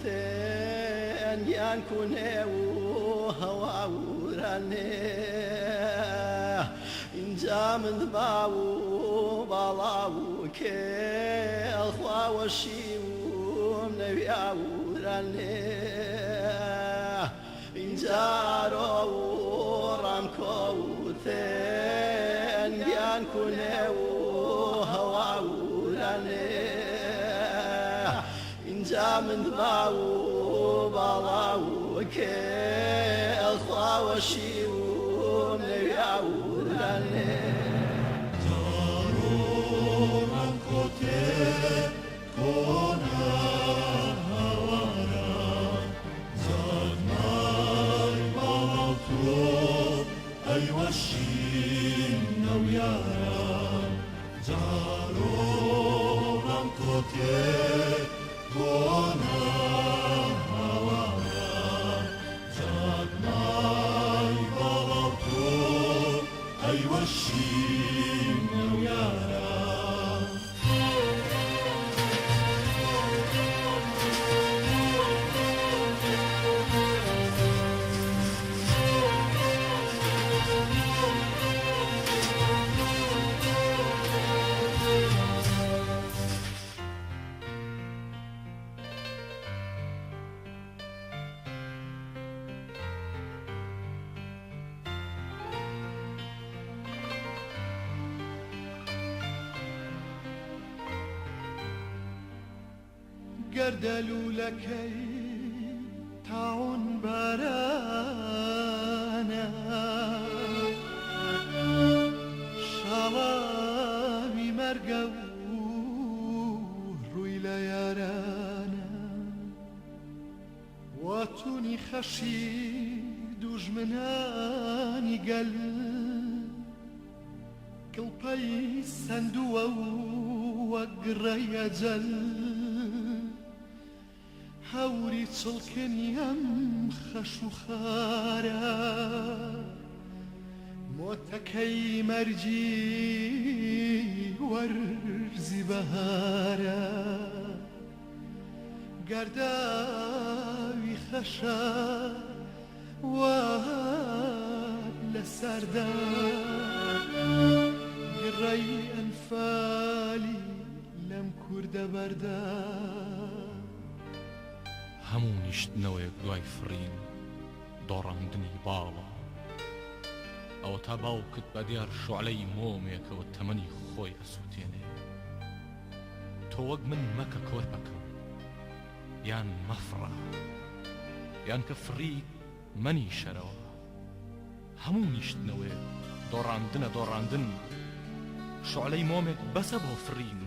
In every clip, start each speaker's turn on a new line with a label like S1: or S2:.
S1: ڕامکۆوتێن گیان کونێ و هەواورانێ ئینجا من باو و باڵا و کێڵ خواوەشیوم نەویاورانێ ئینجارۆ و ڕامکۆوتێن گیان کونێ و هەواورانێ ئینجا من باو و باڵا و کێڵ خواوەشیوم نەویاورانێ.
S2: جارۆ ڕامکۆتێ کۆنە هاوارە زادمای باڵاو تۆ ئەی وەشین نەو یارە جارۆ ڕامکۆتێ کۆنە هاوارە زادمای باڵاو تۆ ئەی وەشین نەو یارە. گەردەلوولەکەی تاعون بارانە شاڵاوی مەرگە و ڕووی لە یارانە واتونی خەشی دوژمنانی گەل کڵپەی سەندووە و وەک گڕەی ئەجەل هەوری چڵکنی ئەم خەش و خارە مۆتەکەی مەرگی وەرزی بەهارە گەرداوی خەشە وا لە سەردا گڕەی ئەنفالی لەم کوردە بەردا.
S3: هەموو نیشتنەوەیەک دوای فڕین دۆڕاندنی باڵە. ئەوەتا باوکت بە دیار شوعلەی مۆمێکەوە تەمەنی خۆی ئەسووتێنێ. تۆ وەک من مەکە کۆرپەکەم. یان مەفڕە. یان کە فڕیت مەنیشەرەوە. هەموو نیشتنەوەیەک دۆڕاندنە دۆڕاندن. شوعلەی مۆمێک بەسە بۆ فڕین.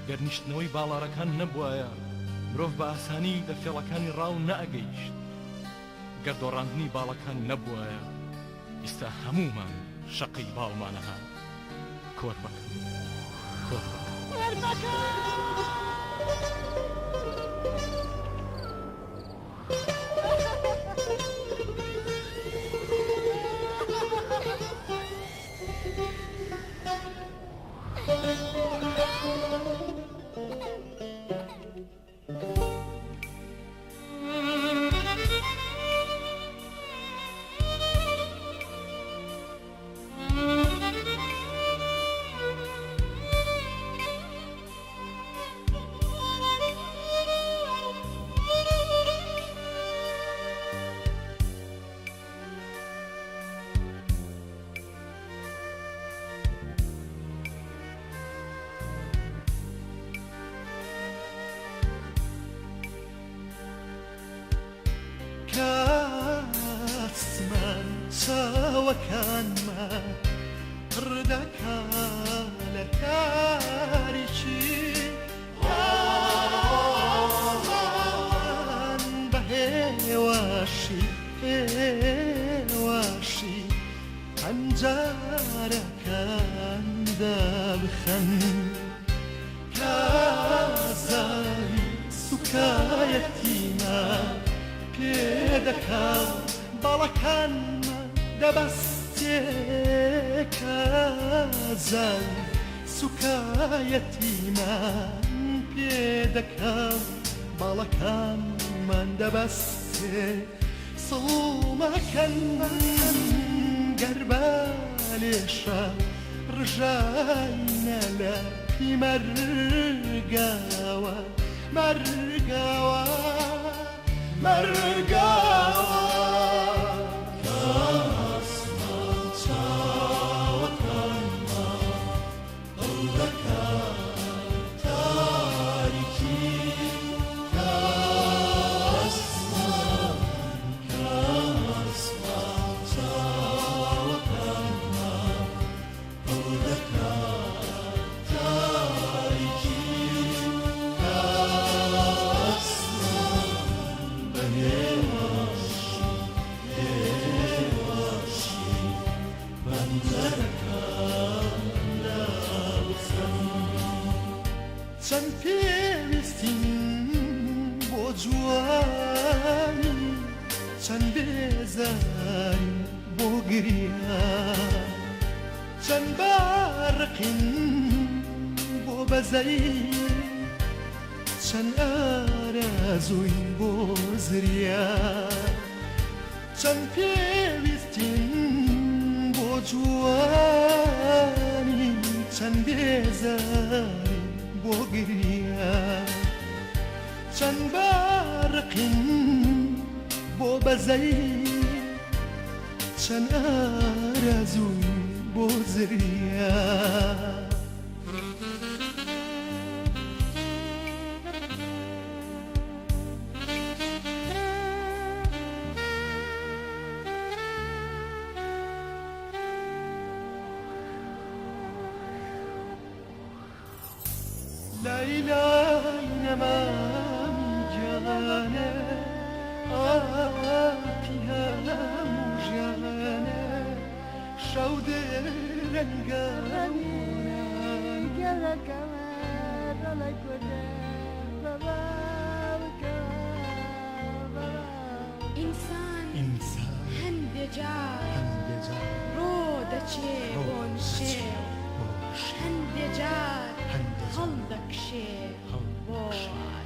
S3: گەر نیشتنەوەی باڵارەکان نەبوایە، مرۆڤ بە ئاسانی لە فێڵەکانی ڕاو نەئەگەیشت. گەر دۆڕاندنی باڵەکان نەبوایە، ئیستا هەموومان شەقەی باڵمان ئەهات. کۆرپەکەم. کۆرپەکەم.
S2: کاسمان چاوەکانمان پڕ دەکا لە تاریکی ئاسمان بە هێواشی هێواشی پەنجەرەکان دابخەن کازاوی سوکایەتیمان پێ دەکا و باڵەکانمان دەبەستێ کازاوی سوکایەتیمان پێ دەکا و. باڵەکانمان دەبەستێ سڵ مەکەن گەر بە لێشە ڕژاینە لە پی مەرگاوە مەرگاوە مەرگاوە کە ئاسمان چاوەکانمان پڕ دەکات تاریکی کە ئاسمان کە ئاسمان چاوەکانمان پڕ دەکات تاریکی کە ئاسمان بە هێواشی هێواشی پەنجەرەکان دابخەن. چەند پێویستین بۆ جوانی، چەند بێزارین بۆ گریان، چەند بارقین بۆ بەزەیی، چەند ئارەزووین بۆ زریان، چەند پێویستین بۆ جوانی، چەند بێزارین بۆ گریان، چەند بارقین بۆ بەزەیی، چەند ئارەزووین بۆ زریان. لای لای نەمامی گیانێ ئاپی هەموو ژیانێ شەو درەنگە
S4: ئینسان هەندێ جار ڕۆ دەچێ بۆ نشێو، هەندێ جار هەڵدەکشێ بۆ ئاسمان.